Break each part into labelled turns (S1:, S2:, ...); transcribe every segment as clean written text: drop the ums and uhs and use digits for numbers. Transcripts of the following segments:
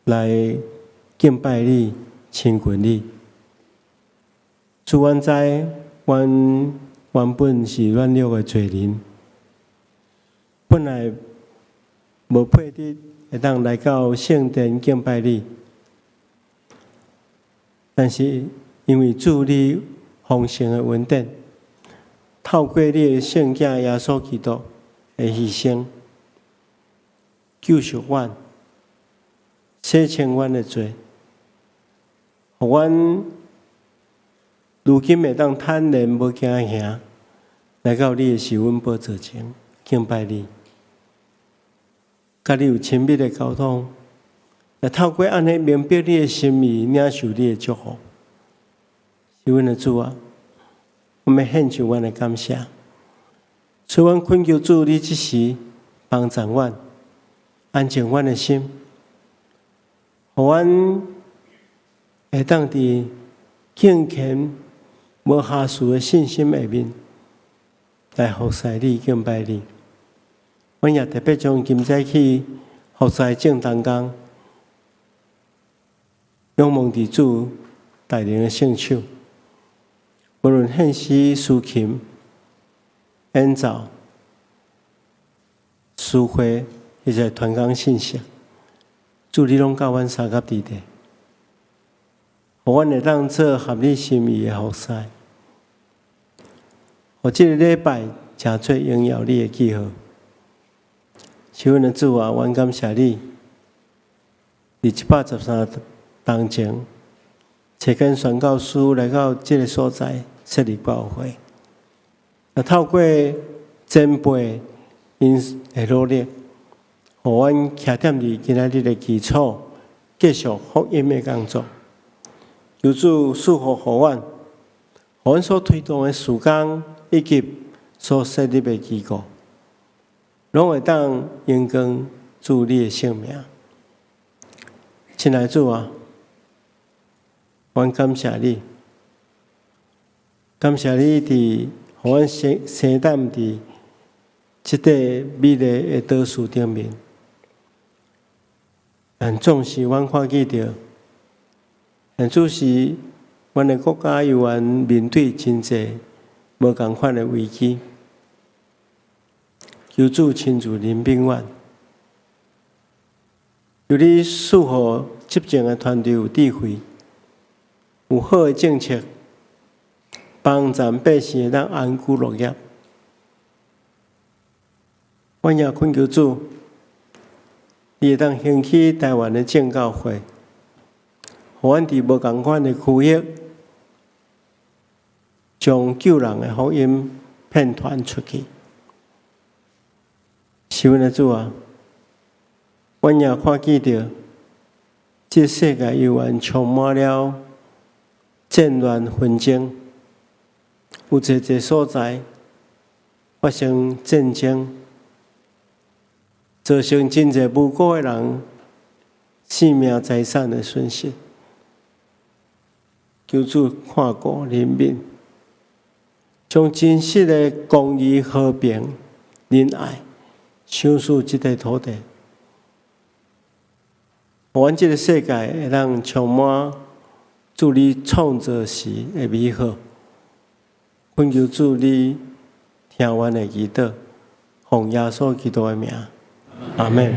S1: 來敬拜你、親近你。主，阮知阮原本是軟弱的罪人，本來無配得會當來到聖殿敬拜你，但是因為主你豐盛的恩典，透過你的聖子耶穌基督的犧牲，救贖阮，洗清阮的罪，予阮如今會當坦然無驚嚇，來到你的施恩寶座前敬拜你，佮你有親密的溝通，也透過按呢明白你的心意，領受你的祝福。是阮的主啊，我們獻上阮的感謝。所以，阮懇求主，你這時幫助阮，安靜阮的心，予阮會當佇敬虔無瑕疵的信心下面，來服侍你、敬拜你。阮也特別將今早起服侍眾同工，仰望佇主大能的聖手，無論獻詩、司琴、演奏、司會，或者傳講信息，主你攏佮阮相佮佇咧，予阮會當做合你心意的服侍，予這个禮拜誠做榮耀你的記號。是阮的主啊，阮感謝你，佇113冬前，差遣宣教師來到這个所在設立教會。啊，透過前輩𪜶的努力，予阮徛踮佇今仔日的基礎，繼續福音的工作。求主賜福予阮，予阮所推動的事工以及所設立的機構，攏會當榮光主你的聖名。親愛的主啊，阮感謝你，感謝你佇予阮生生踮佇這塊美麗的島嶼頂面。但總是阮看見著，現此時，阮的國家猶原面對真濟無仝款的危機。求主親自憐憫阮，求你賜予執政的團隊有智慧，有好的政策，幫助百姓會當安居樂業。阮也懇求主，你會當興起台灣的正教會，予阮佇無仝款的區域，將救人的福音遍傳出去。是阮的主啊，阮也看見著，這世界猶原充滿了戰亂紛爭，有濟濟所在發生戰爭，造成真濟無辜的人性命財產的損失。求主看顧憐憫，將真實的公義、和平、仁愛賞賜這塊土地，予阮這个世界會當充滿主你創造時的美好。懇求主你聽阮的祈禱，奉耶穌基督的名，阿們。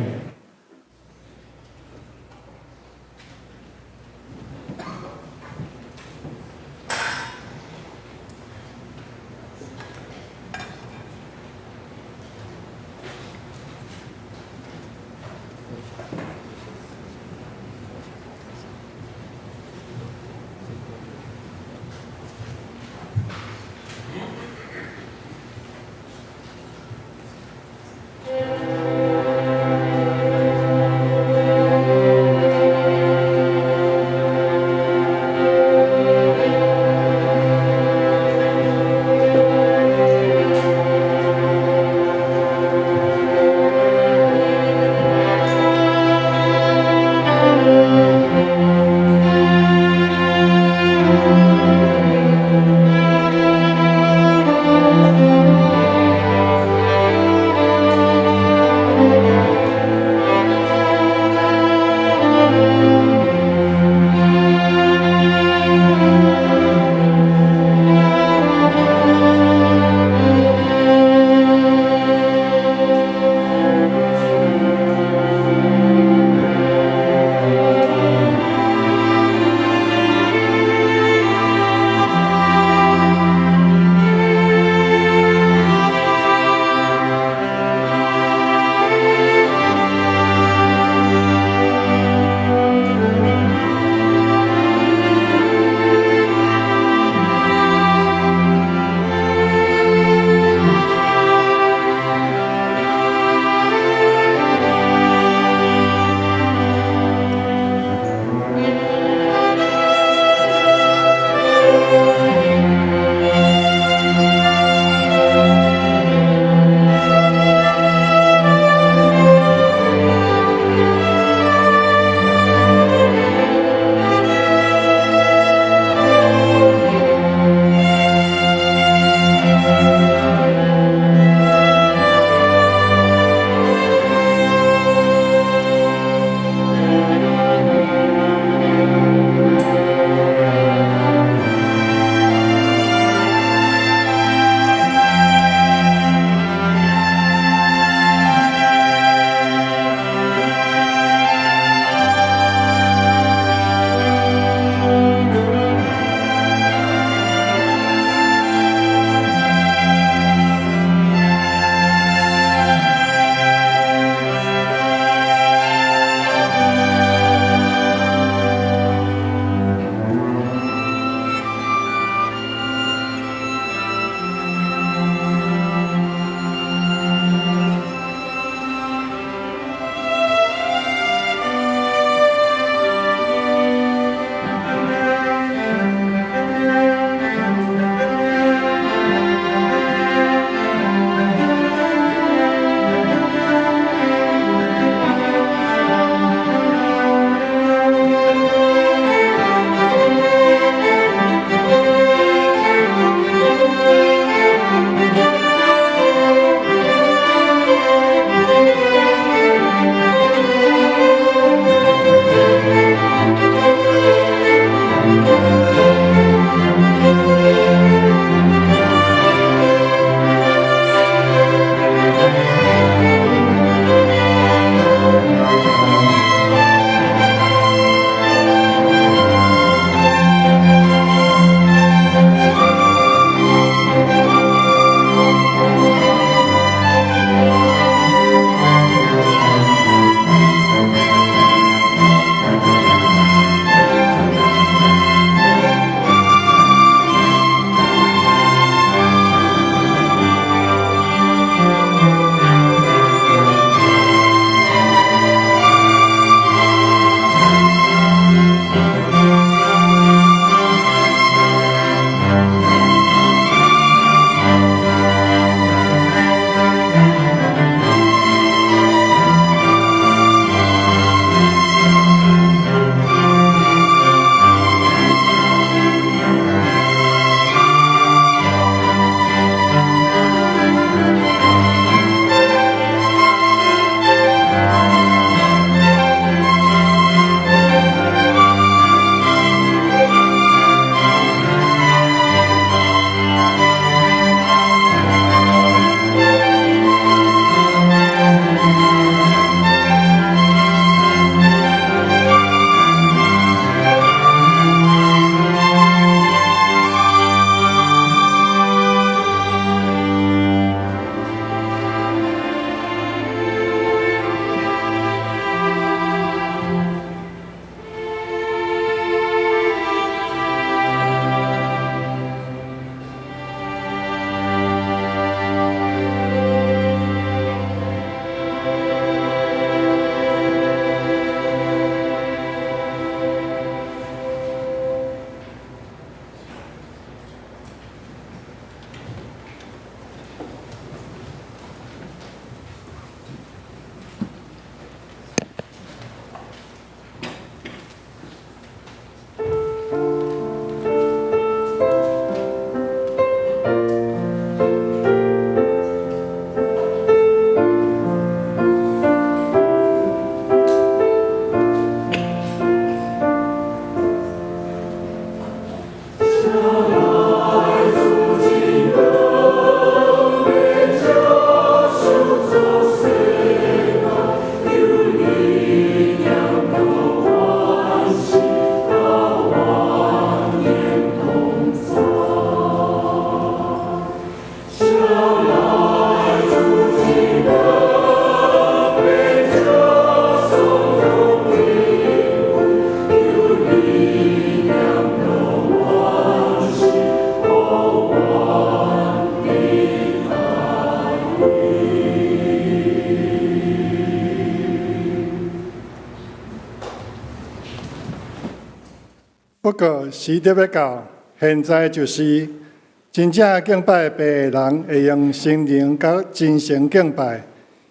S2: 不過時刻欲到，現在就是，真正敬拜父的人會用聖靈佮真誠敬拜，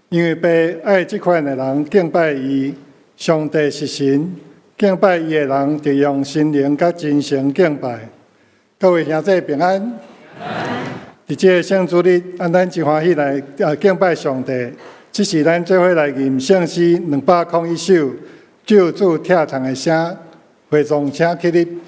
S2: 因為父愛這款的人敬拜伊。上帝是神，敬拜伊的人得用聖靈佮真誠敬拜。各位兄弟平安。佇這个聖主日，啊，咱真歡喜來敬拜上帝。這是咱做伙來吟聖詩201首，救主疼痛的聲，會眾請起立。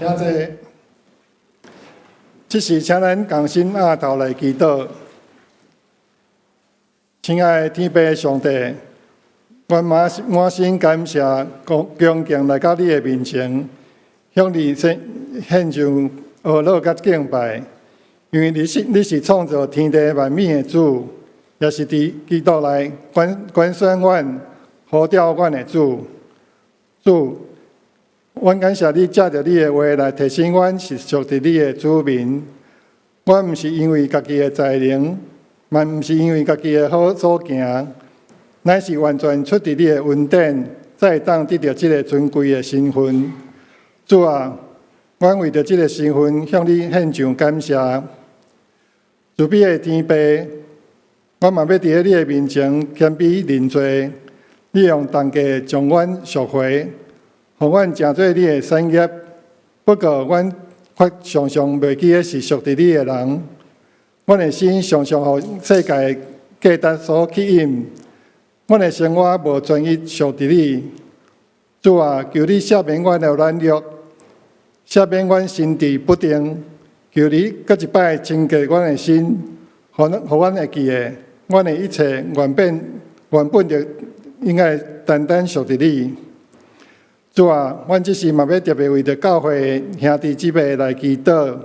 S2: 兄弟，這時請咱共心徼頭來祈禱。親愛的天父上帝，阮滿滿心感謝，恭敬來到你的面前，向你獻上阿樂佮敬拜，因為你是創造天地萬物的主，也是佇基督內揀選阮、呼召阮的主。主，阮感謝你藉著你的話來提醒阮是屬佇你的子民。阮毋是因為家己的才能，嘛毋是因為家己的好所行，乃是完全出佇你的恩典，才會當得著這个尊貴的身份。主啊，阮為著這个身份向你獻上感謝。慈悲的天父，我嘛欲佇咧你的面前謙卑認罪，你用重價將阮贖回，予阮成做你的產業。不過，阮卻常常袂記得是屬佇你的人。阮的心常常予世界價值所吸引，阮的生活無專一屬佇你。主啊，求你赦免阮的軟弱，赦免阮心智不定。求你閣一擺清潔阮的心，予阮會記得，阮的一切原本就應該單單屬佇你。主啊，阮這時嘛欲特別為著教會兄弟姊妹來祈禱，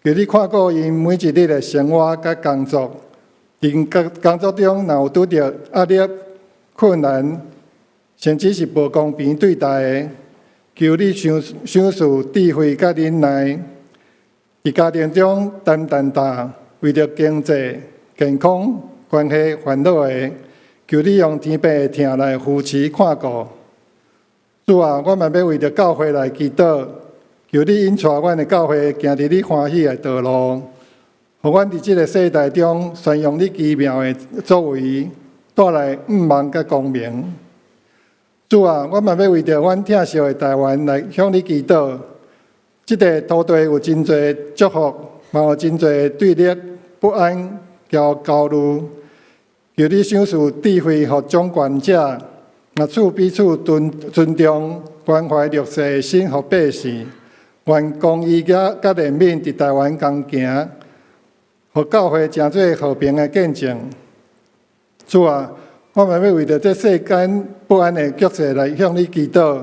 S2: 求你看顧𪜶每一日的生活佮工作，佇工作中若有拄著壓力、困難，甚至是無公平對待的，求你賞賜智慧佮忍耐，佇家庭中擔重擔，為著經濟、健康、關係煩惱的，求你用天父的疼來扶持看顧。主啊，我嘛欲為著教會來祈禱，求你引帶阮的教會行佇你歡喜的道路，予阮佇這个世代中宣揚你奇妙的作為，帶來向望佮光明。主啊，我嘛欲為著阮疼惜的台灣來向你祈禱。這塊土地有真濟祝福，嘛有真濟對立、不安、佮焦慮。求你賞賜智慧予掌權者，若賜彼此尊重、關懷弱勢的心予百姓。願公義佮憐憫佇台灣同行，予教會成做和平的見證。主啊，我嘛欲為著這世間不安的局勢來向你祈禱。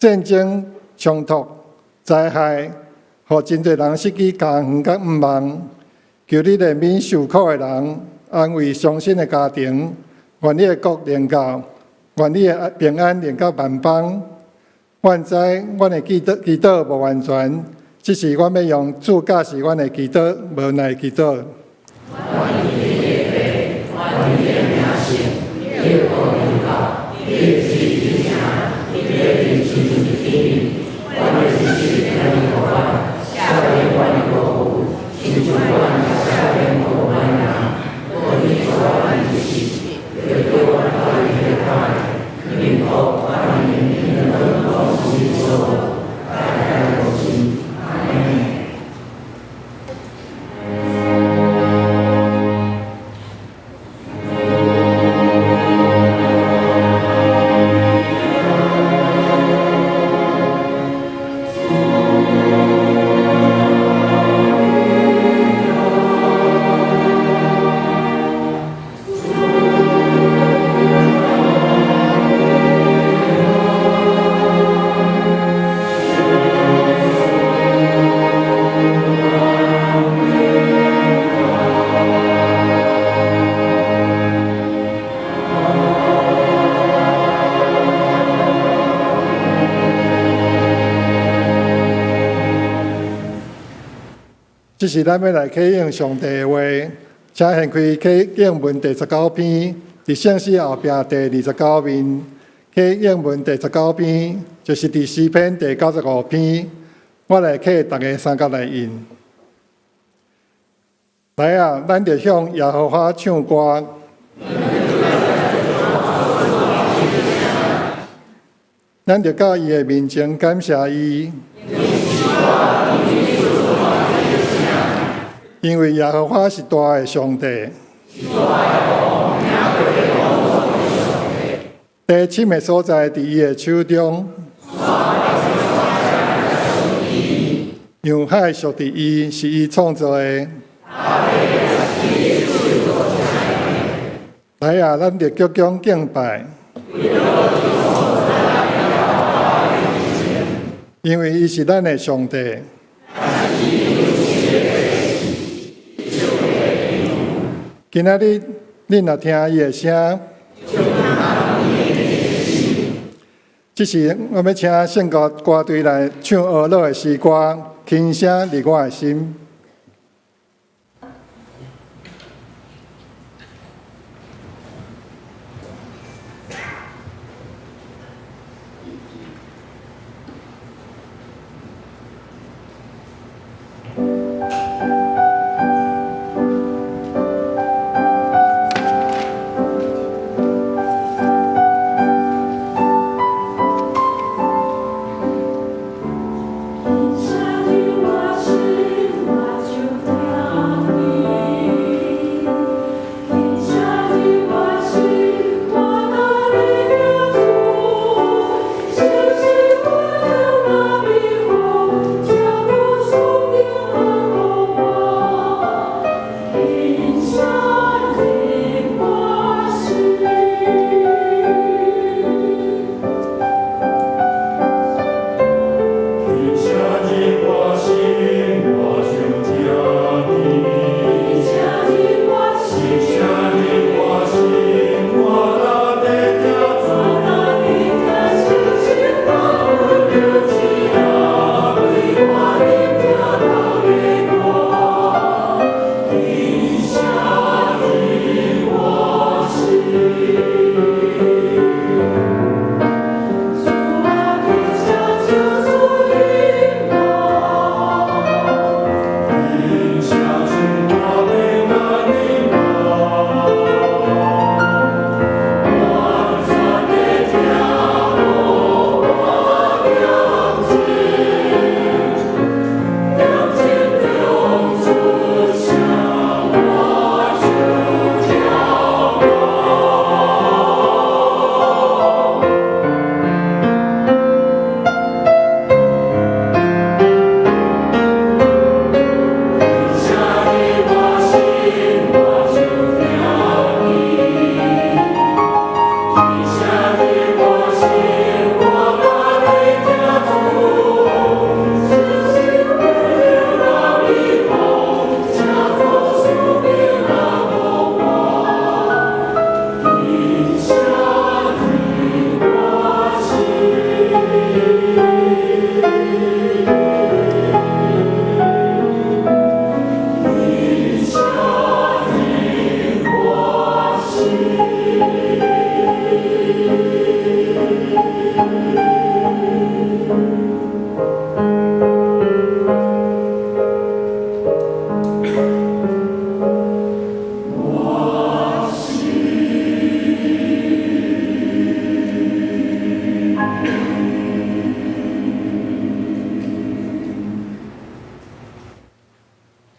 S2: 戰爭、衝突、災害，予真濟人失去家園佮向望。求你憐憫受苦的人，安慰傷心的家庭。願你的國臨到，願你的平安臨到萬邦。阮知阮的祈禱無完全，只是阮欲用主教示阮的祈禱，無奈祈禱。這時咱欲來啟應上帝的話，請掀開啟應文第19篇，佇聖詩後壁第29面。啟應文第十九篇，就是佇詩篇第95篇。我來啟逐家相佮來應。來啊，咱著向耶和華唱歌。咱著到伊的面前感謝伊。因為耶和華是大的上帝，地深的所在佇伊的手中，洋海屬佇伊，是伊創造的。來啊，咱著鞠躬敬拜，因為伊是咱的上帝。今仔日，恁若聽伊的聲，這時我欲請聖歌歌隊來唱呵咾的詩歌，輕聲入我的心。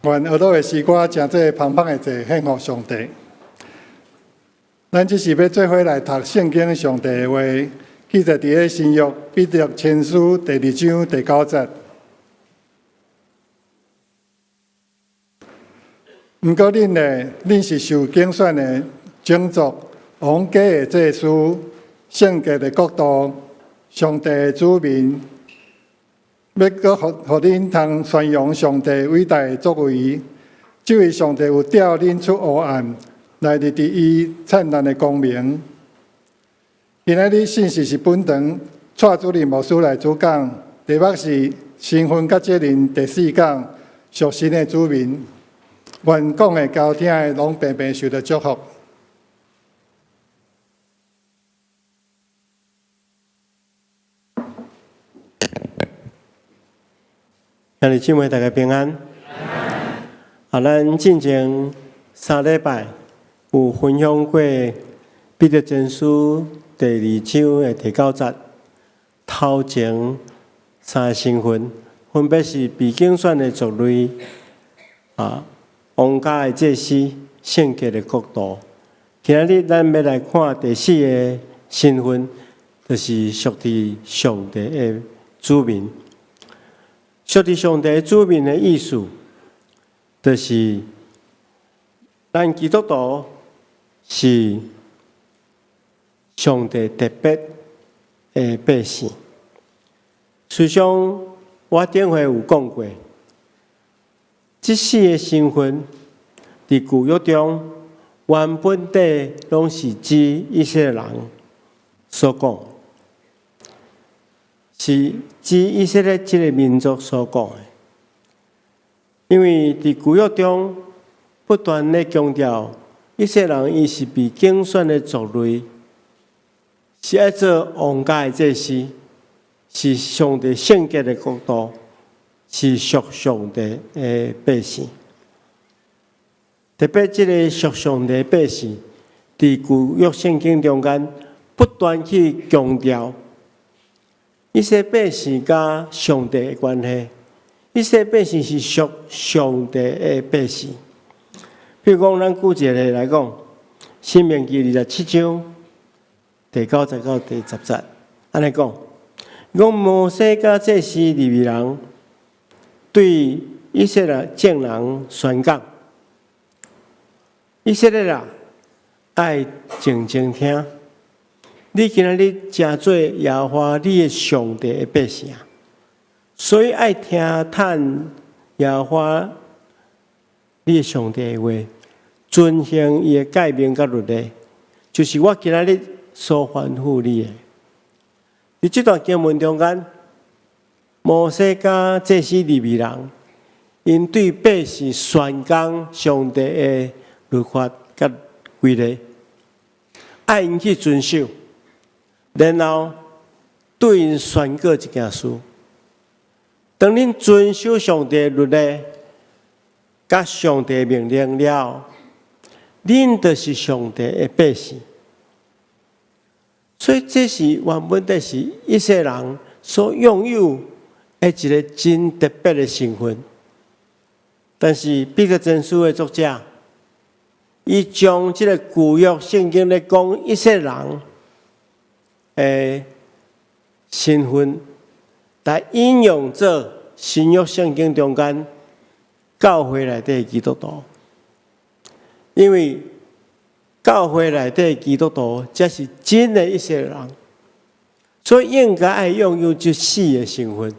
S2: 願呵咾的詩歌成做芳芳的祭，獻予上帝。咱這是欲做伙來讀聖經上帝的話，記載佇咧新約彼得前書第二章第九節。毋過恁呢，恁是受揀選的種族，皇家的祭司，聖潔的國度，上帝的子民，欲閣予恁通宣揚上帝偉大的作為。這位上帝有召恁出黑暗，來入佇伊燦爛的光明。今仔日信息是本堂蔡主任牧師來主講，題目是身份佮責任第四講，屬神的子民。願講的、交聽的，攏平平受著祝福。
S1: 兄弟姊妹，大家平安。啊，咱進前三禮拜有分享過彼得前書第二章的第九節，頭前三个身份，分別是被揀選的族類，啊，王家的祭司，聖潔的國度。今仔日咱欲來看第四个身份，就是屬佇上帝的子民。屬佇上帝子民的意思，就是咱基督徒是上帝特別的百姓。事實上，我頂回有講過，這四个身份佇舊約中原本底攏是指以色列人所講，是指以色列這个民族所講的。因為佇舊約中不斷咧強調，以色列人伊是被揀選的族類，是愛做王家的祭司，是上帝聖潔的國度，是屬上帝的百姓。特別這個屬上帝的百姓，佇舊約聖經中間不斷去強調，以色列百姓佮上帝的關係，以色列百姓是屬上帝的百姓。比如講，咱舉一個例來講，《申命記》27章第九節到第十節，按呢講，講摩西佮祭司利未人對以色列眾人宣講：以色列啊，愛靜靜聽，你今仔日成做耶和華你的上帝的百姓，所以愛聽趁耶和華你的上帝的話，遵行伊的誡命佮律例，就是我今仔日所吩咐你的。佇這段經文中間，摩西佮祭司利未人，𪜶對百姓宣講上帝的律法佮規例，愛𪜶去遵守，然後對𪜶宣告一件事：當恁遵守上帝的律例，佮上帝命令了，恁就是上帝的百姓。所以這是原本就是以色列人所擁有的一個真特別的身份。但是彼得前書的作者，伊將這个舊約聖經咧講以色列人的身份，來引用做新約聖經中間教會內底的基督徒，因為教會內底的基督徒才是真的以色列人，所以應該愛擁有這四个身份。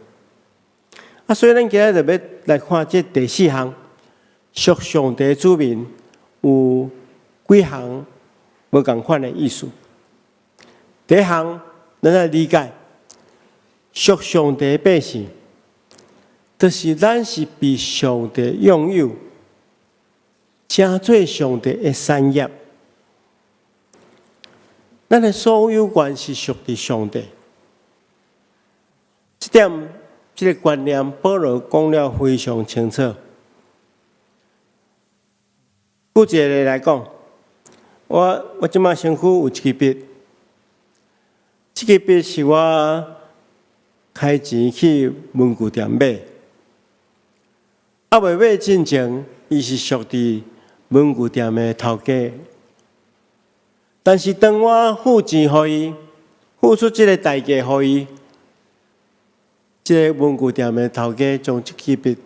S1: 啊，所以咱今仔日就欲來看這第四項，屬上帝子民有幾項無仝款的意思。第一項，咱來理解，屬上帝百姓，就是咱是被上帝擁有，成做上帝的產業。咱的所有權是屬佇上帝。這點，這个觀念，保羅講了非常清楚。舉一个例來講，我這擺身軀有一支筆，這支筆是我開錢去文具店買。猶未買進前，伊是屬佇文具店的頭家。但是當我付錢予伊，付出這个代價予伊，這个文具店的頭家將這支筆予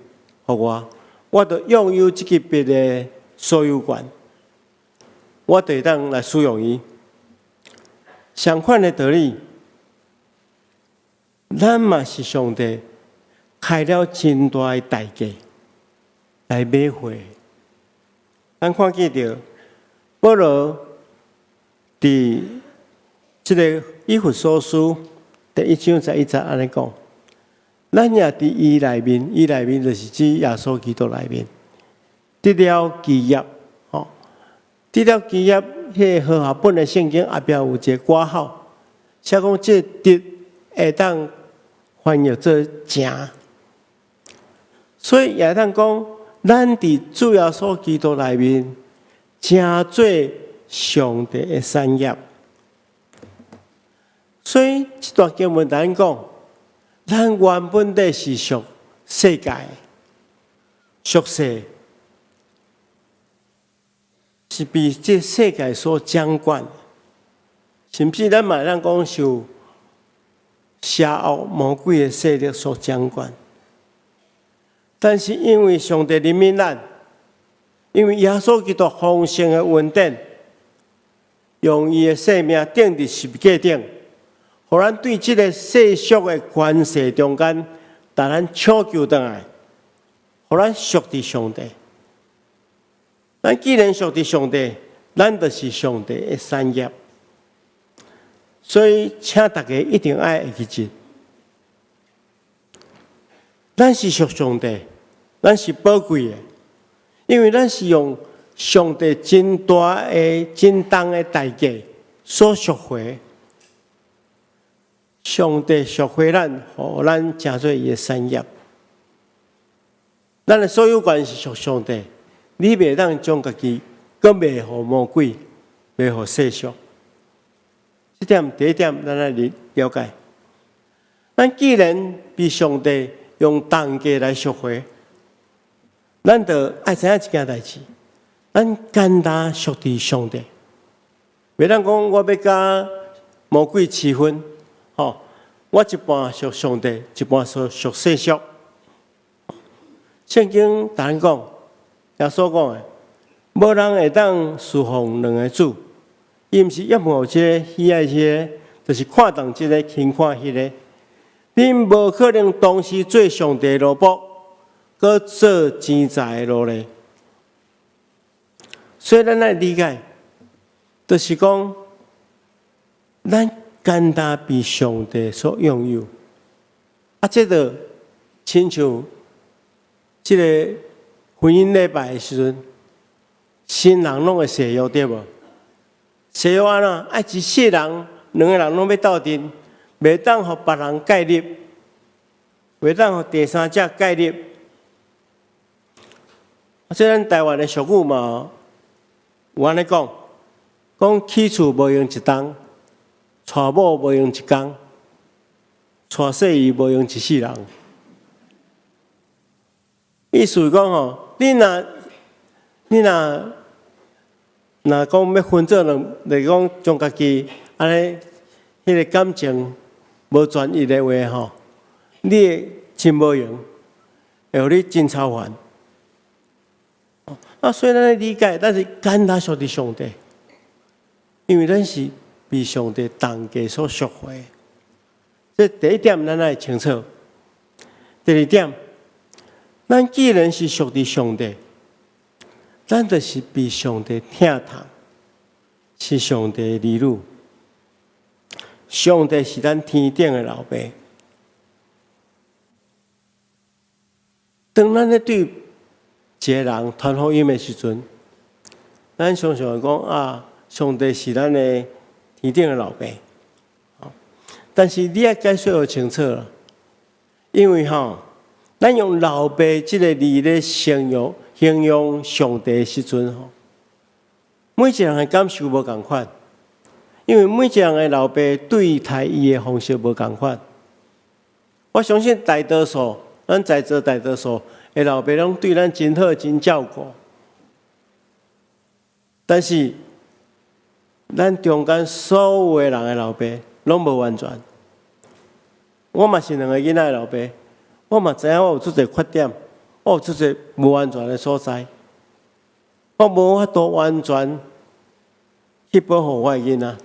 S1: 我，我就擁有這支筆的所有權，我就會當來使用伊。相款的道理，咱嘛是上帝開了真大的代價來買回。咱看見著保羅佇這个以弗所書第一章十一節按呢講：咱也佇伊內面，伊內面就是指耶穌基督內面，得了基業，吼，得了基業。彼个和合本的聖經後壁有一個括號，寫講這個得會當翻譯做成，所以也會當講，咱佇主耶穌基督內面，成做上帝的產業。所以這段經文咱講，咱原本底是屬世界、屬世，是被這世界所掌管，甚至咱嘛會當講受邪惡魔鬼的勢力所掌管。但是因為上帝憐憫咱，因為耶穌基督豐盛的恩典，用伊的性命釘佇十字架頂，予咱對這个世俗的權勢中間，共咱搶救轉來，予咱屬佇上帝。咱既然屬佇上帝，咱就是上帝的產業。所以，請大家一定愛會記得，咱是屬上帝，咱是寶貴的，因為咱是用上帝真大的、真重的代價所贖回。上帝贖回咱，予咱成做伊的產業。咱的所有權是屬上帝，你袂當將家己閣賣予魔鬼，賣予世俗。這點第一點，咱愛了解。咱既然被上帝用重價來贖回，咱就愛知影一件代誌，咱簡單屬佇上帝。袂當講我欲佮魔鬼區分，吼！我一半屬上帝，一半屬世俗。聖經逐咱講，耶穌講的，無人會當事奉兩個主。伊毋是厭惡這个，喜愛這个，就是看重這个，輕看彼个。恁無可能同時做上帝的奴僕，閣做錢財的奴隸。所以咱愛理解，就是講，咱簡單被上帝所擁有。啊，這就親像這个婚姻禮拜的時陣，新人攏會誓約對無？誓約按怎？愛一世人，兩个人攏欲鬥陣，袂當予別人介入，袂當予第三者介入。啊，這咱台灣的俗語嘛，有按呢講，講起厝無用一冬，娶某無用一工，娶細姨無用一世人。意思是講吼，你若講欲分做兩，就是講將家己按呢，彼个感情無專一的話吼，你會真無閒，會予你真操煩。啊，所以咱理解，咱是簡單屬佇上帝，因為咱是被上帝重價所贖回。這第一點咱愛清楚。第二點，咱既然是屬佇上帝，咱就是被上帝疼痛，是上帝的兒女。上帝是咱天頂的老爸。當咱咧對一个人傳福音的時陣，咱常常會講啊，上帝是咱的天頂的老爸。但是你愛解釋予清楚，因為吼，咱用老爸這个字咧形容上帝的時陣吼，每一個人的感受無仝款，因為每一個人的老爸對待伊的方式無仝款。我相信大多數，咱在座大多數的老爸攏對咱真好，真照顧。但是，咱中間所有的人的老爸攏無完全。我嘛是兩个囡仔的老爸，我嘛知影我有足濟缺點，我有足濟無完全的所在，我無法度完全去保護我的囡仔。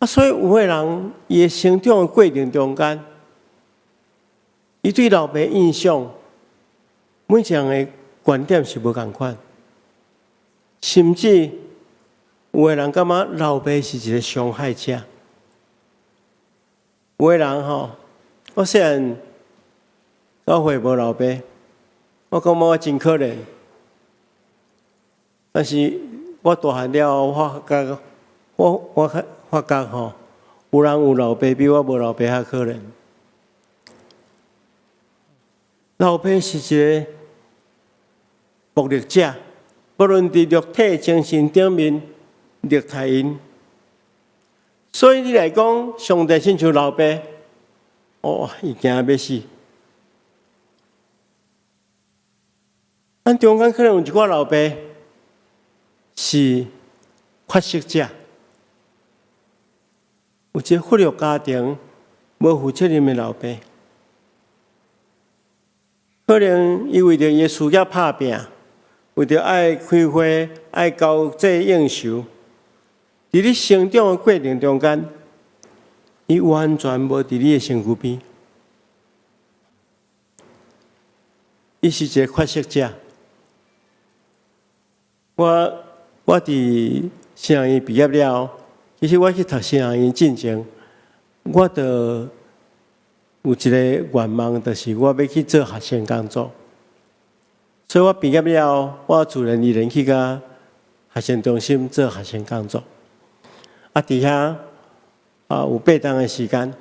S1: 啊，所以有的人伊的成長的過程中間，伊對老爸印象，每一個人的觀點是無仝款，甚至有的人感覺老爸是一個傷害者。有的人吼，我細漢教會無老爸，我感覺我真可憐。但是我大漢了後，我發覺我發覺吼，有人有老爸比我無老爸較可憐。老爸是一個暴力者，無論佇肉體、精神頂面虐待𪜶。所以你來講，上帝親像老爸，哦，伊驚欲死。咱中間可能有一寡老爸是缺席者，有一個忽略家庭、無負責任的老爸，可能伊為著伊的事業拍拚，為著愛開會、愛交際應酬，佇你成長的過程中間，伊完全無佇你的身軀邊，伊是一個缺席者。我佇神學院畢業了後，其實我去讀神學院進前，我就有一個願望，就是我欲去做學生工作。所以我畢業了後，我自然而然去共學生中心做學生工作。啊，佇遐啊有8冬的時間，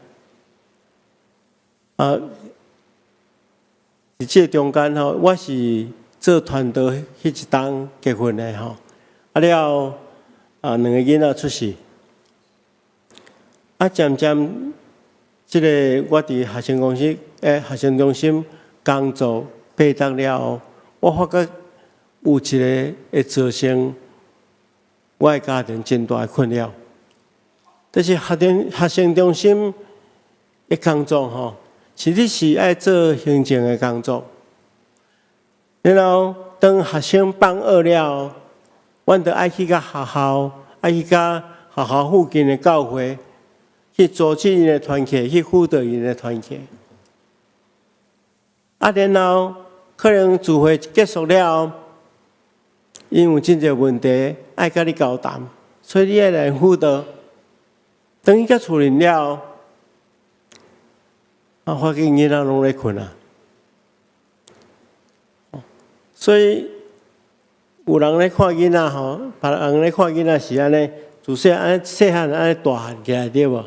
S1: 啊，佇這個中間吼，我是做傳道彼一冬結婚的吼，啊了後啊兩個囡仔出世，啊漸漸這个我佇學生公司學生中心工作八冬了後，我發覺有一个會造成我的家庭真大的困擾，就是學生中心的工作吼，其實是愛做行政的工作。然後當學生放學了後，阮就愛去共學校，愛去共學校附近的教會去組織𪜶的團契，去輔導𪜶的團契。啊，然後可能聚會結束了後，𪜶有真濟問題愛佮你交談，所以你愛來輔導。轉去到厝裡了後，啊，發現囡仔攏咧睏啊。所以有人咧看囡仔吼，別人咧看囡仔是按呢，自細按呢細漢按呢大漢起來對無？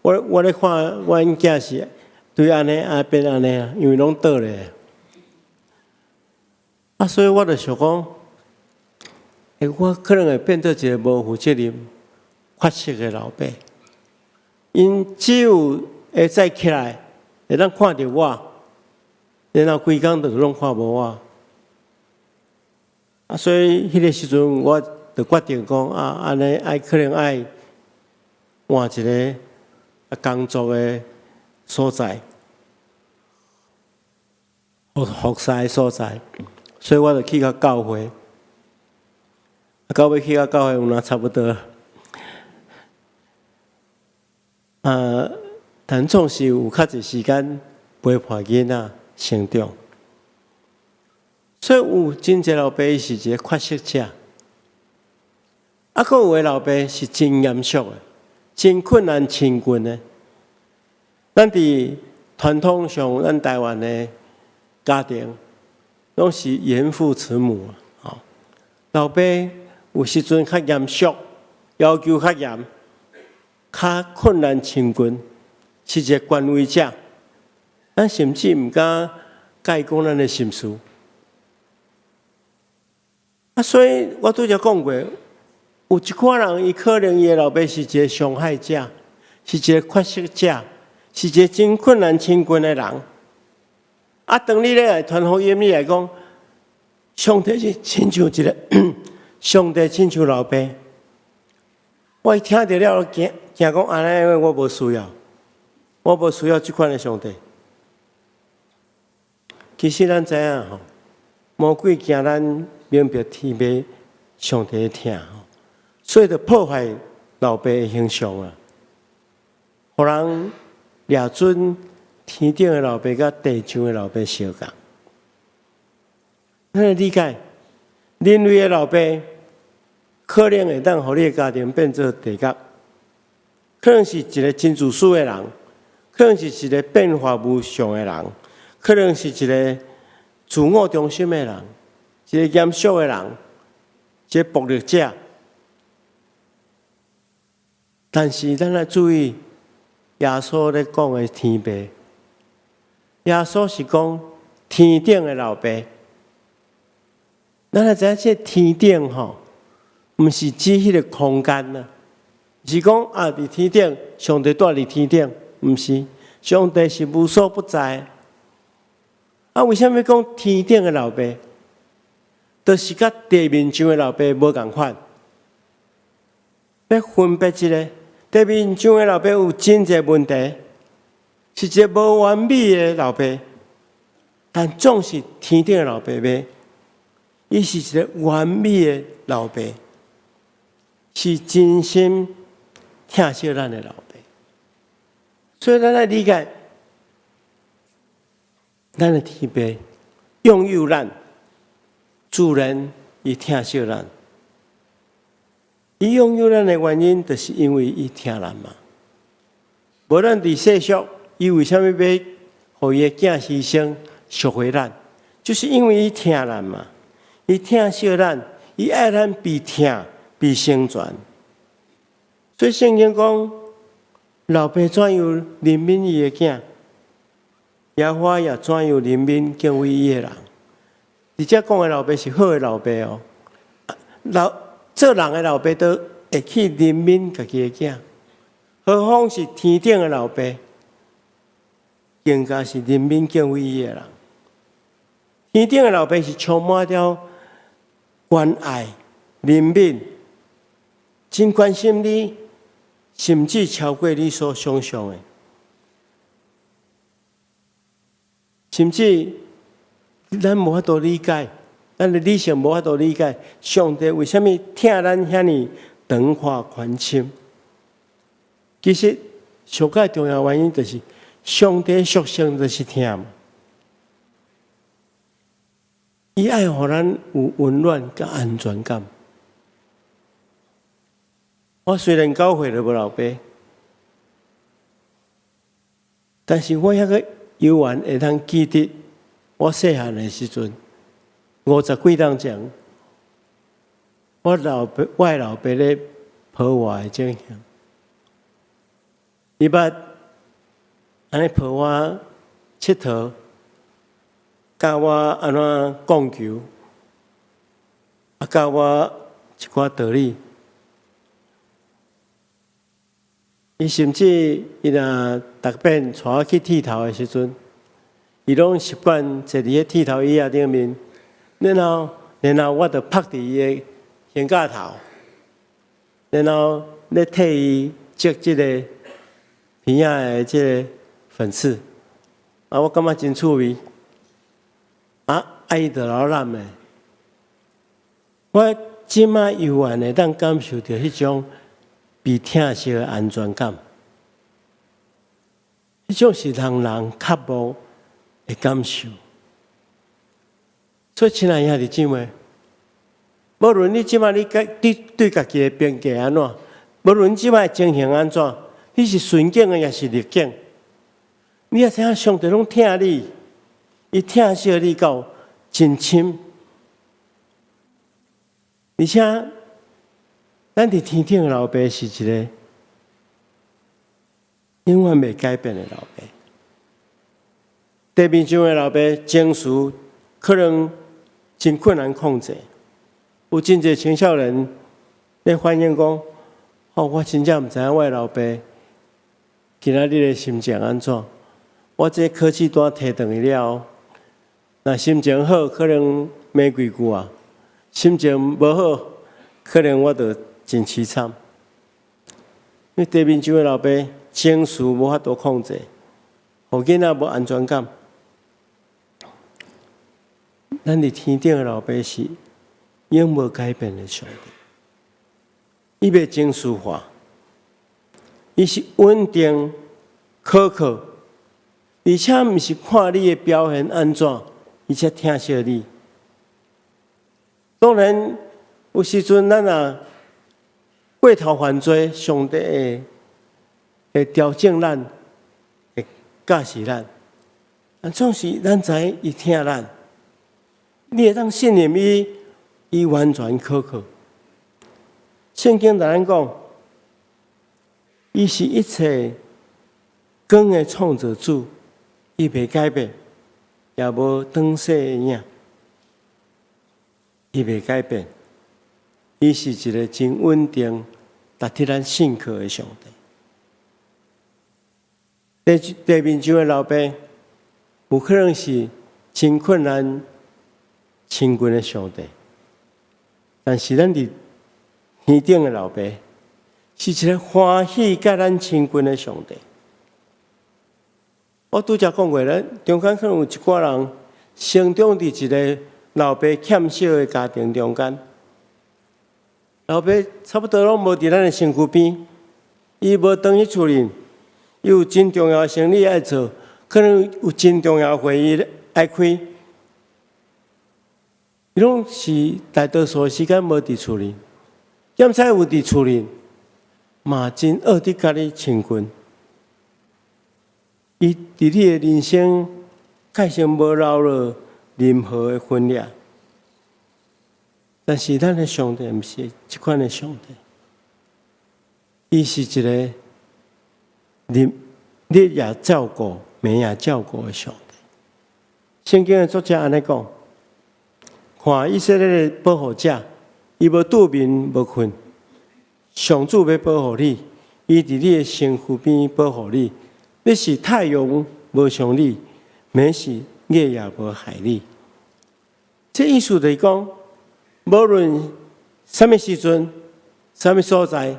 S1: 我咧看阮囝是對按呢啊變按呢啊，因為攏倒咧。啊，所以我就想講，欸，我可能會變做一個無負責任、缺席的老爸。𪜶只有會早起來，會當看著我，然後規工就攏看無我。啊，所以彼个時陣，我就決定講啊，按呢愛可能愛換一个工作的所在，服侍的所在，所以我就去到教會。啊，到尾去到教會有哪差不多。啊，但總是有較濟時間陪伴囡仔成長。所以有真濟老爸是一个缺席者，啊，閣有的老爸是真嚴肅的，真困難親近的。咱佇傳統上，咱台灣的家庭攏是嚴父慈母啊。老爸有時陣較嚴肅，要求較嚴，較困難親近，是一个權威者。咱甚至毋敢共伊講咱的心事。啊，所以我拄才講過，有一寡人，伊可能伊的老爸是一个傷害者，是一个缺席者，是一个真困難親近的人。啊，當你咧來傳福音，你來講，上帝是親像一個，上帝親像老爸。我一聽著了，驚驚講按呢，我無需要，我無需要這款的上帝。其實咱知影吼，魔鬼驚咱明白天父上帝的疼吼，所以就破壞老爸的形象啊，予人掠準天頂的老爸佮地上的老爸相仝。咱來理解，人類的老爸可能會當予你的家庭變做地獄，可能是一個真自私的人，可能是一個變化無常的人，可能是一個自我中心的人，一個嚴肅的人，一個暴力者。但是咱愛注意，耶穌咧講的天父，耶穌是講天頂的老爸。咱來知影這個天頂吼，毋是指彼個空間啊，是講啊，佇天頂，上帝蹛佇天頂，毋是，上帝是無所不在。啊，為啥物講天頂的老爸？就是佮地面上的老爸無仝款。欲分別一下，地面上的老爸有真濟問題，是一個無完美的老爸，但總是天頂的老爸袂，伊是一個完美的老爸，是真心疼惜咱的老爸。所以咱來理解，咱的天父擁有咱，自然伊疼惜咱。伊擁有咱的原因，就是因為伊疼咱嘛。無咱佇世俗，伊為啥物欲予伊的囝犧牲贖回咱？就是因為伊疼咱嘛。伊疼惜咱，伊愛咱比疼比生存。所以聖經講，老爸怎樣憐憫伊的囝，耶和華也怎樣憐憫敬畏伊的人。佇遮講的老爸是好的老爸哦，老做人的老爸都會去憐憫家己的囝，何況是天頂的老爸，更加是憐憫敬畏伊的人。天頂的老爸是充滿著關愛、憐憫，真關心你，甚至超過你所想像的，甚至咱無法度理解，咱的理性無法度理解，上帝為啥物疼咱遐爾長闊寬深？其實上蓋重要原因就是上帝屬性就是疼。伊愛予咱有溫暖佮安全感。我雖然9歲就無老爸，但是我猶閣猶原會當記得我細漢的時陣，50幾冬前，我的老爸咧抱我的情形。伊捌按呢抱我𨑨迌，教我按怎摃球，啊教我一寡道理。伊甚至伊若逐擺帶我去剃頭的時陣，伊攏習慣坐佇彼剃頭椅仔頂面，然後我就趴佇伊的肩胛頭，然後咧替伊折這个鼻仔的這个粉刺，啊，我感覺真趣味。啊，伊就老攬的。我這馬猶原會當感受著彼種被疼惜的安全感，彼種是人人較無的感受。所以，親愛兄弟姊妹，無論你這馬你對家己的評價按怎，無論這馬的情形按怎，你是順境的，抑是逆境，你也知影上帝攏疼你，伊疼惜你到真深，而且咱佇天頂的老爸是一个永遠袂改變的老爸。地面上的老爸情緒可能真困難控制，有真濟青少年咧反映講：哦，我真正毋知影我的老爸今仔日的心情按怎。我這考試單提轉去了後，若心情好，可能罵幾句啊；心情無好，可能我就真淒慘。因為地面上的老爸情緒無法度控制，予囡仔無安全感。咱佇天頂的老爸是永無改變的上帝，伊袂情緒化，伊是穩定可靠，而且毋是看你的表現按怎，伊才疼惜你。當然，有時陣咱若過頭犯罪，上帝會調整咱，會教示咱。但總是咱知伊疼咱，你會當信任伊，伊完全可靠。聖經共咱講，伊是一切光的創造主，伊袂改變，也無轉逝的影，伊袂改變。伊是一个真穩定、值得咱信靠的上帝。地面上的老爸，有可能是真困難親近的上帝，但是咱佇天頂的老爸，是一个歡喜佮咱親近的上帝。我拄才講過，咱中間可能有一寡人成長佇一个老爸欠少的家庭中間。老爸差不多攏無佇咱的身軀邊，伊無轉去厝裡，伊有真重要的生理愛做，可能有真重要的會議愛開，伊攏是大多數時間無佇厝裡，兼且有佇厝裡，嘛真惡得佮你親近。伊佇你的人生，確實無留落任何的痕跡。但是咱的上帝毋是這款的上帝，伊是一个日日夜照顧、暝夜照顧的上帝。聖經的作者按呢講：看以色列的保護者，伊無拄眠無睏，上主欲保護你，伊佇你的身軀邊保護你。欲是太陽無傷你，暝時月也無害你。這意思就是講，無論啥物時陣、啥物所在，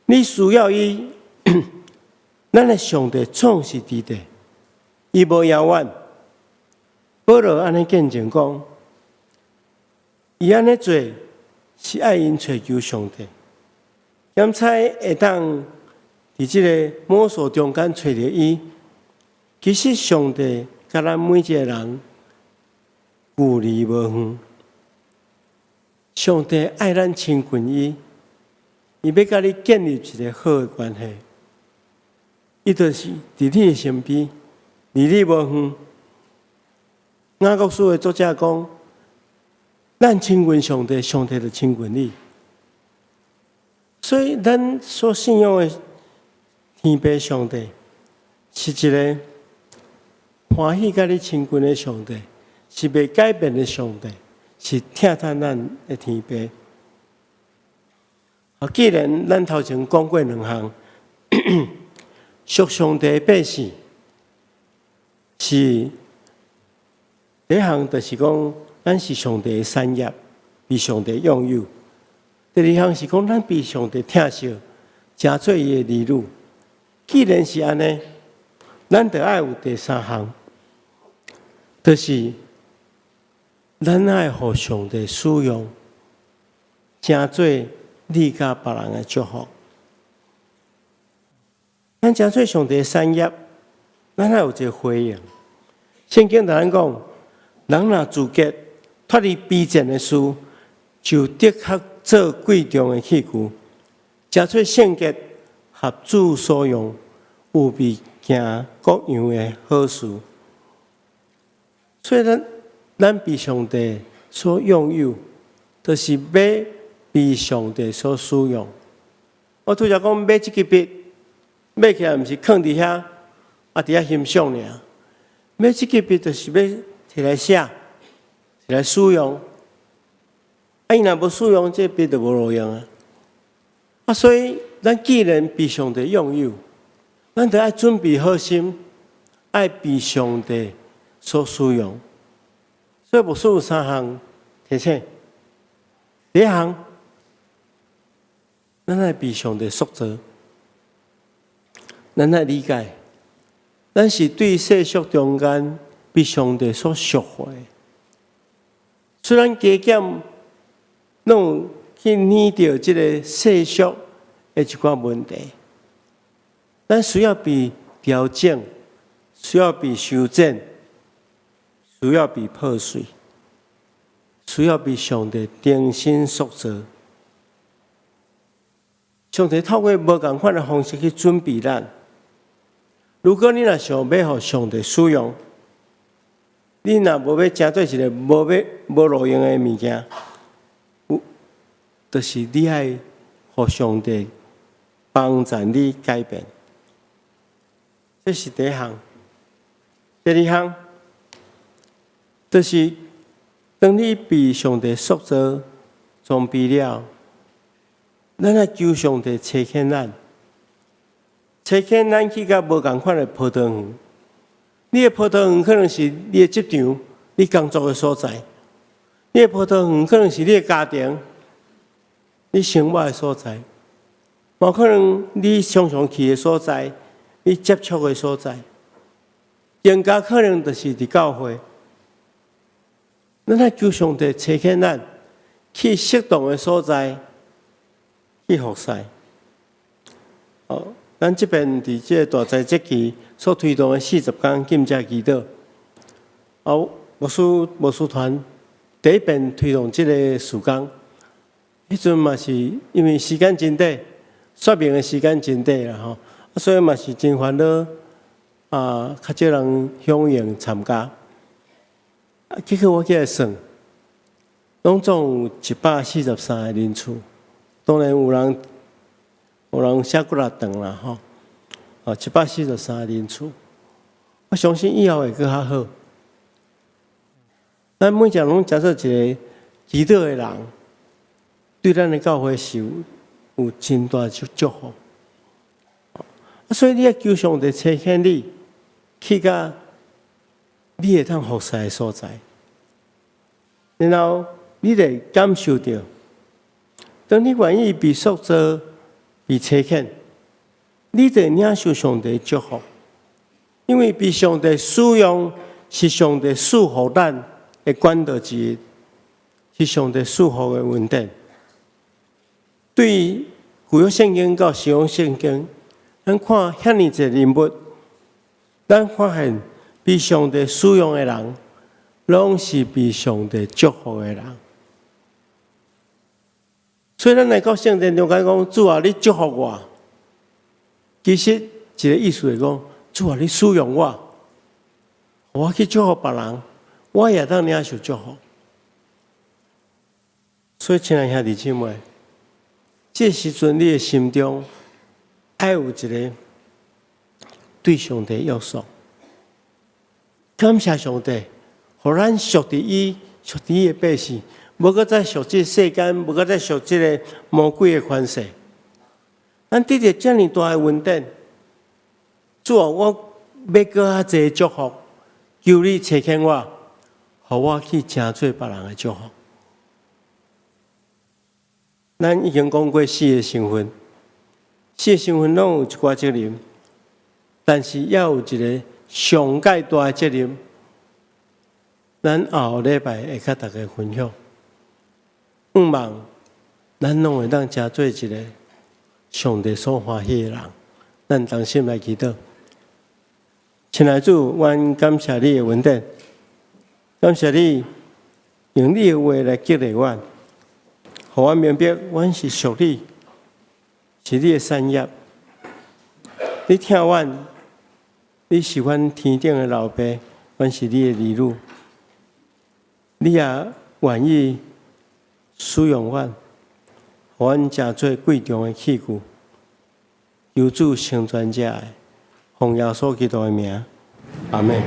S1: 你需要伊，咱的上帝總是佇咧，伊無遙遠。保羅按呢見證講，伊按呢做是愛𪜶揣求上帝，兼且會當佇這个摸索中間揣著伊。其實上帝佮咱每一个人距離無遠。上帝愛咱親近伊，伊欲佮你建立一个好的關係。伊就是佇你的身邊，離你無遠。雅各書的作者講：咱親近上帝，上帝就親近你。所以，咱所信仰的天父上帝，是一个歡喜佮你親近的上帝，是袂改變的上帝，是疼惜咱的天父。啊，既然咱頭前講過兩項，屬上帝的百姓是第一項，就是講咱是上帝的產業，被上帝擁有；第二項是講咱被上帝疼惜，成做伊的兒女。既然是按呢，咱就愛有第三項，就是咱愛予上帝使用，成做你佮別人的祝福。咱成做上帝的產業，咱愛有一个回應。聖經共咱講，人若自潔脫離卑賤的事，就得較做貴重的器具，成做聖潔，合主所用，預備行各樣的好事。所以咱被上帝所擁有，就是欲被上帝所使用。我拄才講買這支筆，買起來毋是囥佇遐，啊佇遐欣賞爾。買這支筆就是欲摕來寫，摕來使用。啊，伊若無使用，這筆就無路用啊。啊，所以咱既然被上帝擁有，咱就愛準備好心，愛被上帝所使用。所以牧師有三項提醒。第一項，咱愛被上帝塑造，咱愛理解，咱是對世俗中間被上帝所贖回。雖然加減攏有去染著這个世俗的一寡問題，咱需要被調整，需要被修剪，需要被破碎，需要被上帝重新塑造。上帝透過無仝款的方式去準備咱。如果你若想欲予上帝使用，你若無欲成做一个無路用的物件，有，就是你愛予上帝幫助你改變。這是第一項。第二項，就是當你被上帝塑造、裝備了，咱愛求上帝差遣咱，差遣咱去佮無仝款的葡萄園。你的葡萄園可能是你的職場、你工作的所在；你的葡萄園可能是你的家庭、你生活的所在，嘛可能你常常去的所在、你接觸的所在，更加可能就是佇教會。咱愛求上帝差遣咱去適當的所在去服侍。哦，咱這邊佇這個大齋節期所推動的40工禁食祈禱，哦，牧師團第一遍推動這个事工，彼陣嘛是因為時間真短，說明的時間真短啦吼，所以嘛是真煩惱啊，較少人響應參加。啊，結果我起來算，攏總有143個人次，當然有人寫幾若長啦吼，啊，143個人次，我相信以後會閣較好。咱每一個人攏成做一个祈禱的人，對咱的教會是有真大祝福。啊，所以你愛求上帝差遣你去到你會當服侍的所在，然後你會感受著，當你願意被塑造、被差遣，你就會領受上帝祝福，因為被上帝使用是上帝賜予咱的管道之一，是上帝賜予的恩典。對舊約聖經到新約聖經，咱看遐爾濟人物，咱發現被上帝使用的人，攏是被上帝祝福的人。所以，咱來到聖殿中間講，主啊，你祝福我。其實一个意思是講，主啊，你使用我，我去祝福別人，我也當領受祝福。所以，親愛兄弟姊妹，這時陣你的心中愛有一个對上帝約束，感謝上帝，予咱屬佇伊，屬佇伊的百姓，無閣再屬這世間，無閣再屬這个魔鬼的權勢。咱得著遮爾大的恩典，主啊，我欲閣較濟祝福，求你差遣我，予我去成做別人的祝福。咱已經講過四个身份，四个身份攏有一寡責任，但是猶有一个上蓋大的責任。咱後禮拜會佮大家分享。向望咱攏會當成做一个上帝所歡喜的人。咱同心來祈禱。親愛主，阮感謝你的恩典，感謝你用你的話來激勵阮，予阮明白，阮是屬你，是你的產業。你疼阮，你是阮天頂的老爸，阮是你的兒女。你也願意使用阮，予阮成做貴重的器具，求主成全這愛，奉耶穌基督的名，阿們。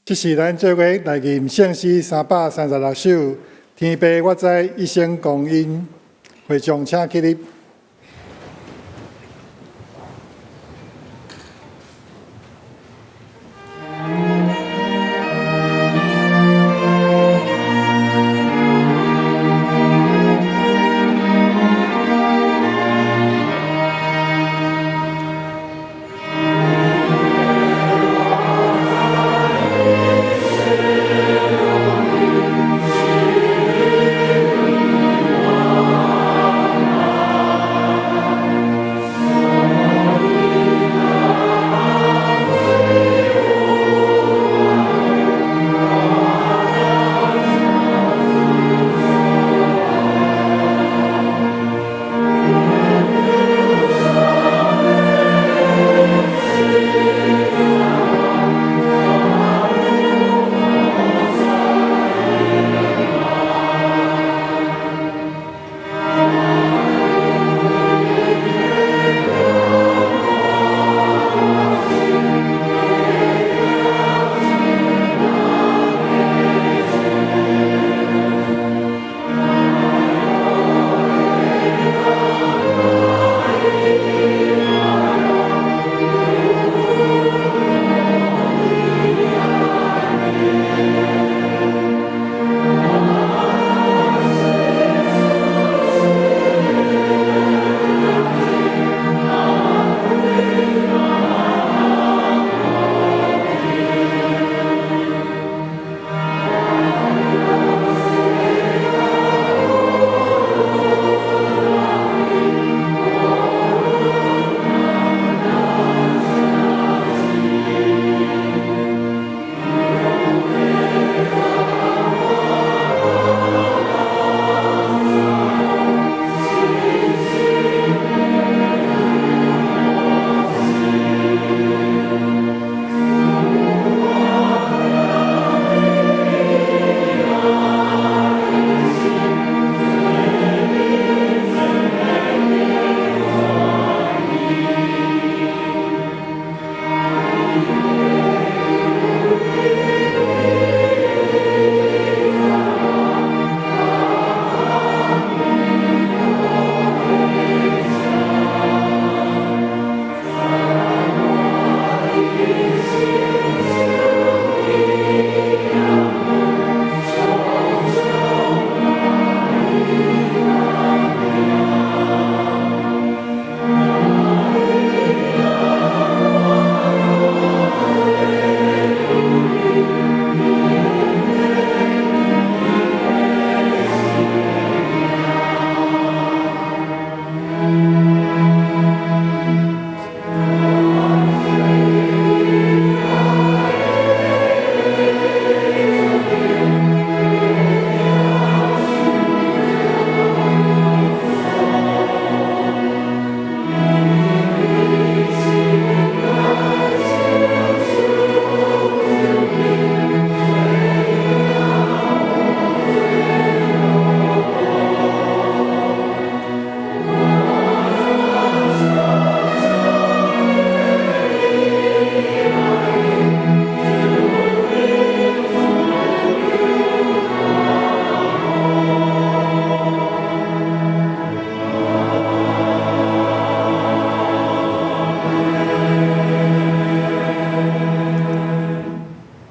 S2: 這是咱做伙來吟聖詩336首，天父我知一生光陰，會眾請起立。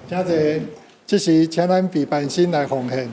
S2: 請坐，這時請咱備辦心來奉獻。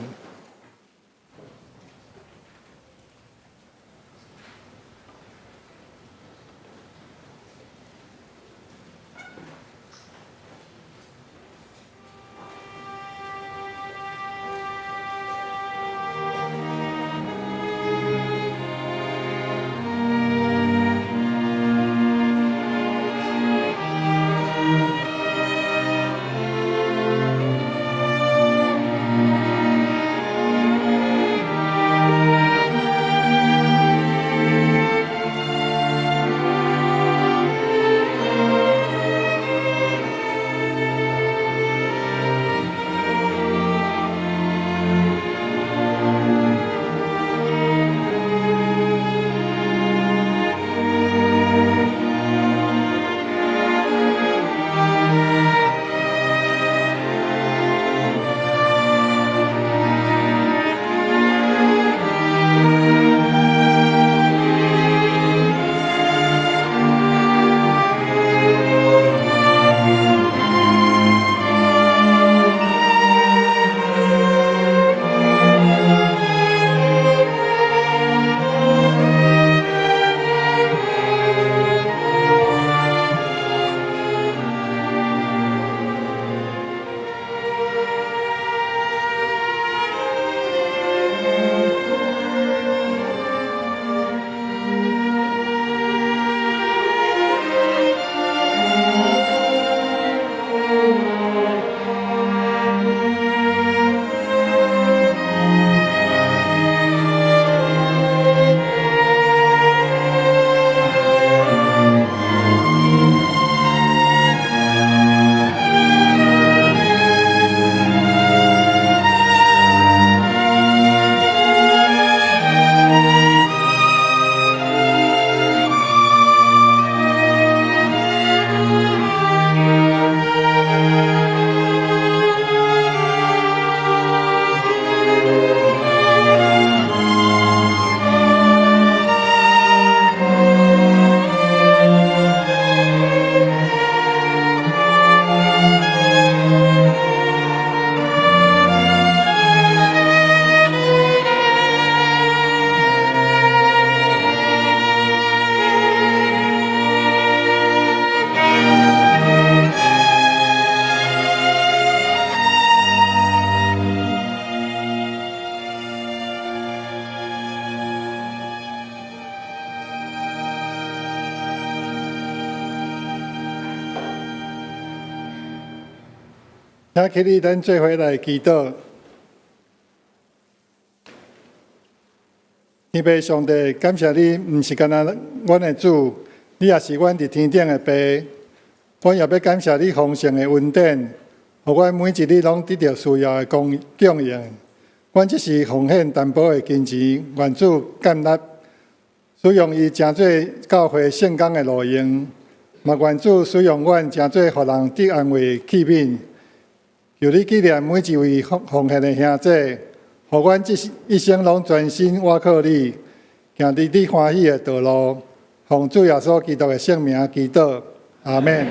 S2: 請起立，咱做伙來祈禱。天父上帝，感謝你，毋是干焦阮的主，你也是阮佇天頂的父。阮也欲感謝你豐盛的恩典，予阮每一日攏得著需要的供應。阮這時奉獻淡薄的金錢，願主感納，使用伊成做教會聖工的路用，嘛願主使用阮成做予人得安慰器皿。求你紀念每一位奉獻的兄弟，予阮這一生攏專心倚靠你，行佇你歡喜的道路。奉主耶穌基督的聖名祈禱，阿們。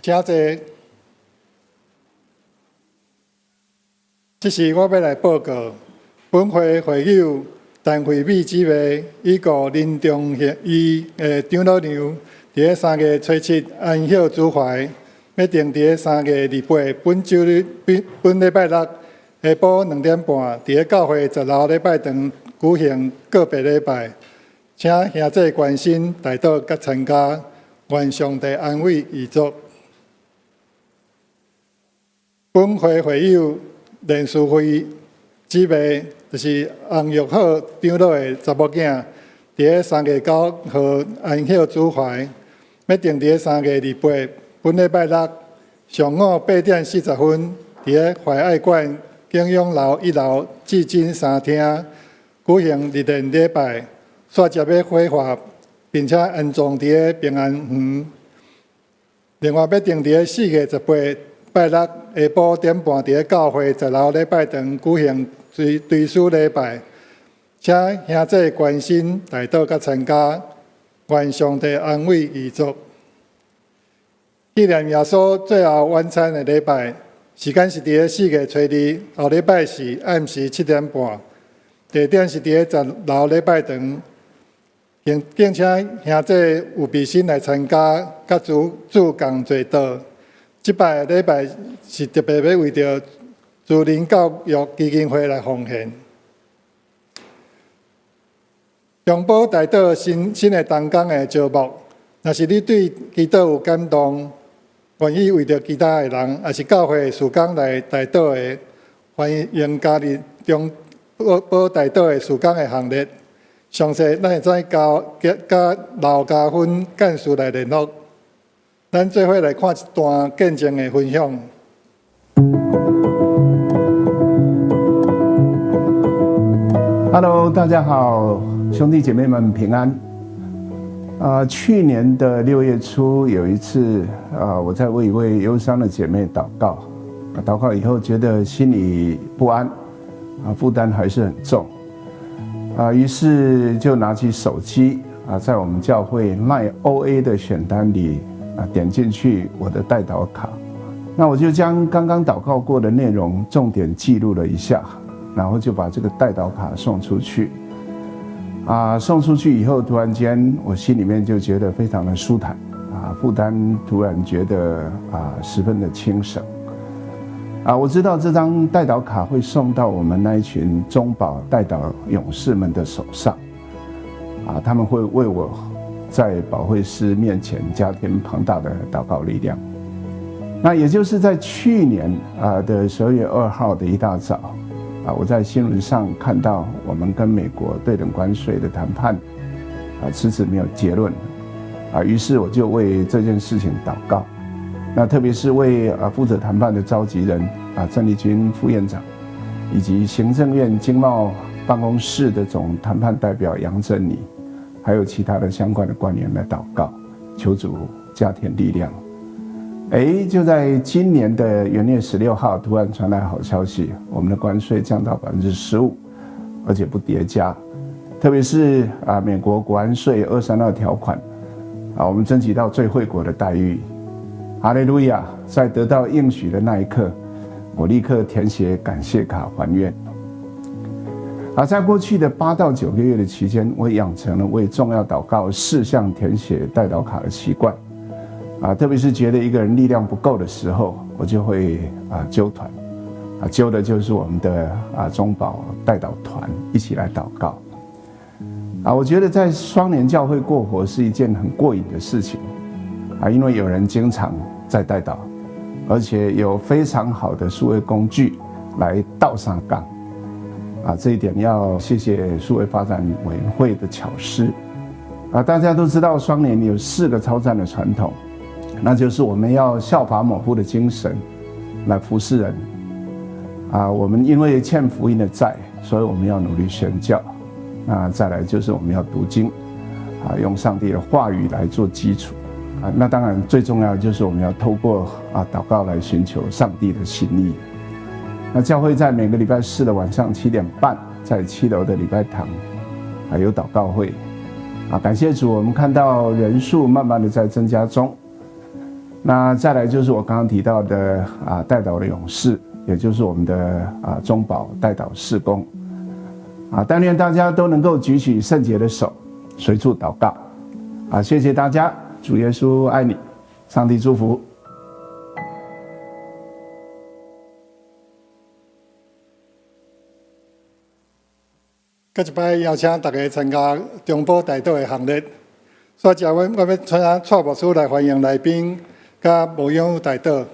S2: 請坐。這時我欲來報告，本會會友陳惠美姊妹已故林中醫的長老娘，佇咧3月初7安息主懷，欲定佇咧3月28本週日本本禮拜六下晡2點半，佇咧教會10樓禮拜堂舉行告別禮拜，請兄弟關心代禱佮參加，願上帝安慰遺族。本會會友連書會姊妹，就是洪玉好長老的查某囝，佇咧3月9號安息主懷，欲定佇咧3月28，本禮拜六上午8點40分，佇咧懷愛館景永樓一樓至真三廳舉行日蓮禮拜，煞接欲火化，並且安葬佇咧平安園。另外，欲定佇咧4月18拜六下晡點半，佇咧教會十樓禮拜堂舉行追追思禮拜，請兄弟關心代禱佮參加，願上帝安慰遺族。紀念耶穌最後晚餐的禮拜，時間是佇咧4月初2後禮拜四暗時7點半，地點是佇咧十樓禮拜堂。敬敬請兄弟預備心來參加，佮主主共齊禱。這擺禮拜是特別欲為著助人教育基金會來奉獻。中保代禱新新的同工的招募，若是你對祈禱有感動，願意為著其他的人，抑是教會的事工來代禱的，歡迎加入中保代禱的事工的行列。詳細咱會使交佮劉家芬幹事來聯絡。咱做伙來看一段見證的分享。
S3: Hello，大家好，兄弟姐妹們平安。去年的6月初有一次，我在為一位憂傷的姐妹禱告，禱告以後覺得心裡不安，負擔還是很重，於是就拿起手機，在我們教會 LINE OA 的選單裡，點進去我的代禱卡，那我就將剛剛禱告過的內容重點記錄了一下，然後就把這個代禱卡送出去。送出去以後，突然間我心裡面就覺得非常的舒坦，負擔突然覺得十分的輕省。我知道這張代禱卡會送到我們那一群中保代禱勇士們的手上，他們會為我在保惠師面前加添龐大的禱告力量。那也就是在去年的12月2號的一大早，我在新聞上看到我們跟美國對等關稅的談判，遲遲沒有結論，於是我就為這件事情禱告。那特別是為負責談判的召集人鄭麗君副院長，以及行政院經貿辦公室的總談判代表楊振寧，還有其他的相關的官員來禱告，求主加添力量。哎，就在今年的元月16號，突然傳來好消息，我們的關稅降到15%，而且不疊加。特別是美國國安稅232條款，我們爭取到最惠國的待遇。哈利路亞！在得到應許的那一刻，我立刻填寫感謝卡還願。在過去的8到9個月的期間，我養成了為重要禱告事項填寫代禱卡的習慣。特別是覺得一個人力量不夠的時候，我就會揪團，揪的就是我們的中保代禱團一起來禱告。我覺得在雙聯教會過活是一件很過癮的事情。因為有人經常在代禱，而且有非常好的數位工具來鬥相共。這一點要謝謝數位發展委員會的巧思。大家都知道雙聯有四個超讚的傳統，那就是我們要效法母父的精神來服侍人。我們因為欠福音的債，所以我們要努力宣教。那再來就是我們要讀經，用上帝的話語來做基礎。那當然最重要的就是我們要透過禱告來尋求上帝的心意。那教會在每個禮拜四的晚上7點半，在7樓的禮拜堂有禱告會。感謝主，我們看到人數慢慢的在增加中。那再來就是我剛剛提到的代禱的勇士，也就是我們的中保代禱事工。但願大家都能夠舉起聖潔的手，隨處禱告。謝謝大家。主耶穌愛你，上帝祝福。
S2: 閣一擺邀請大家參加中保代禱的行列。煞來，阮我欲請蔡牧師來歡迎來賓，佮牧養代禱。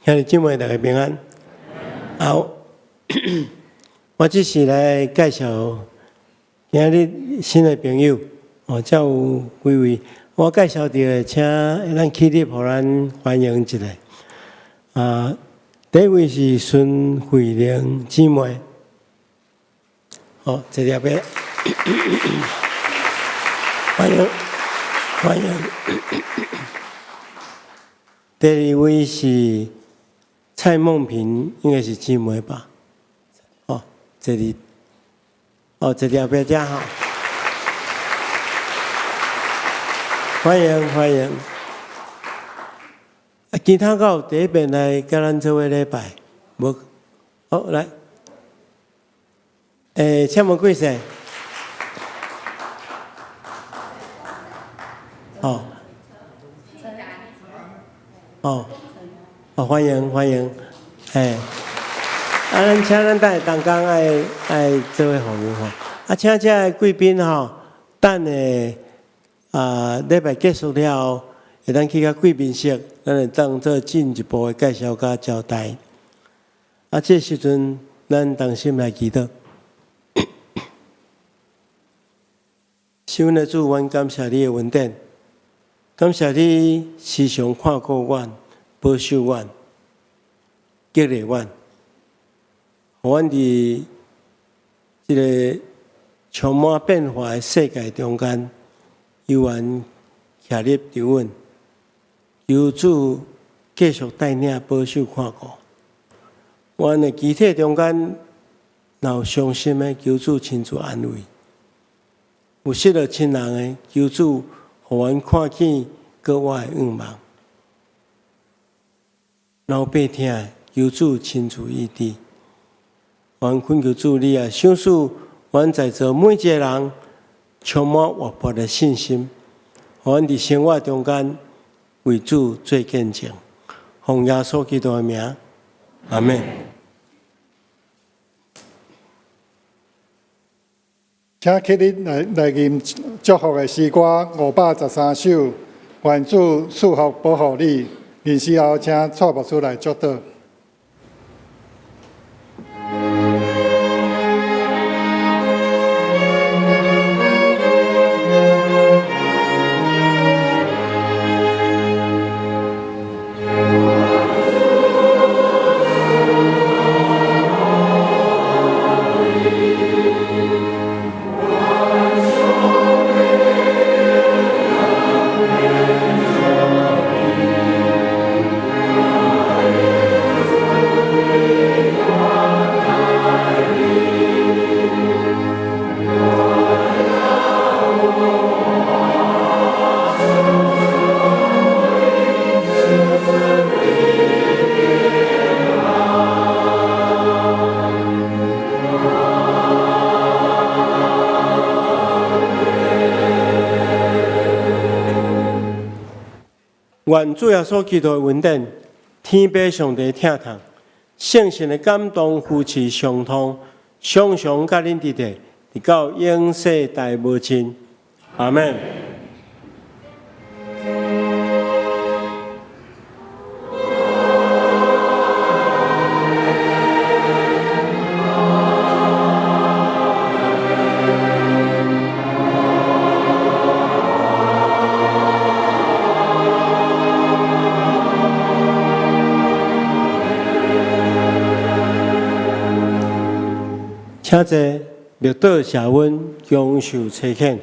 S1: 兄弟姊妹，大家平安。好，我只是來介紹今日新的朋友，哦，遮有幾位。我介紹著，請咱起立，予咱歡迎一下。啊，第一位是孫慧玲姊妹，好，坐佇後壁，歡迎歡迎。第二位是蔡夢萍，應該是姊妹吧？哦，坐佇，哦，坐佇後壁遮吼，歡迎歡迎。啊，其他閣有第一遍來佮咱做伙禮拜，無？好，來，請問貴姓？哦，哦，哦，歡迎歡迎，啊，咱請咱等下同工愛愛做伙服務吼。啊，請遮的貴賓吼，等下啊禮拜結束了後，會當去到貴賓室，咱會當做進一步的介紹佮交代。啊，這時陣咱同心來祈禱。是阮的主，阮感謝你的恩典，感謝你時常看顧阮、保守阮、激勵阮，予阮佇這个充滿變化的世界中間，猶原徛立佇穩。求主繼續帶領、保守、看顧。阮的肢體中間，若有傷心的，求主親自安慰；有失落親人的，求主予阮看見閣活的願望；若有病疼的，求主親自醫治。阮懇求主，你也賞賜阮在座每一个人充滿活潑的信心，予阮佇生活中間為主做見證。奉耶穌基督的名，阿們。
S2: 請起立來來吟祝福的詩歌513首，願主賜福保護你。吟詩後，請蔡牧師來祝禱。
S1: 願主耶穌基督的恩典，天父上帝疼痛，聖神的感動扶持相通，常常佮恁佇咧，直到永世代無盡。阿們。請坐，默禱謝恩，享受差遣。